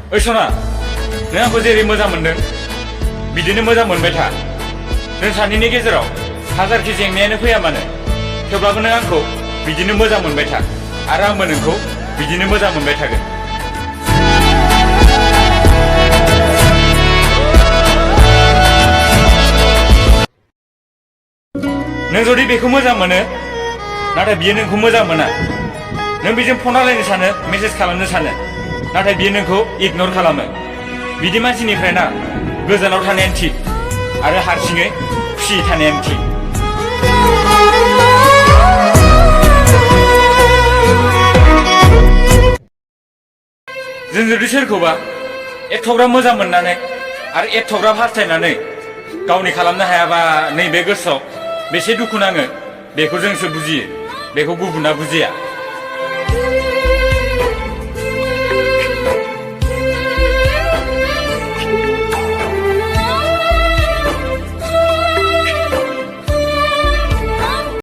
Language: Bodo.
ओइ सना नों आंखौ जेरै मोजां मोनदों बिदिनो मोजां मोनबाय था नों सानैनि गेजेराव हाजारखि जेंनायानो फैया मानो थेवब्लाबो नों आंखौ बिदिनो मोजां मोनबाय था आरो आंबो नोंखौ बिदिनो मोजां मोनबाय थागोन नों जुदि बेखौ मोजां मोनो नाथाय बियो नोंखौ मोजां मोना नों बेजों फन रायलायनो सानो मेसेज खालामनो सानो नाथाय बियो नोंखौ इगनर खालामो बिदि मानसिनिफ्राय ना गोजानाव थानायानो थिग आरो हारसिङै खुसियै थानायानो थिग जों जुदि सोरखौबा एथ'ग्राब मोजां मोननानै आरो एथ'ग्राब हास्थायनानै गावनि खालामनो हायाबा नैबे गोसोआव बेसे दुखु नाङो बेखौ जोंसो बुजियो बेखौ गुबुना बुजिया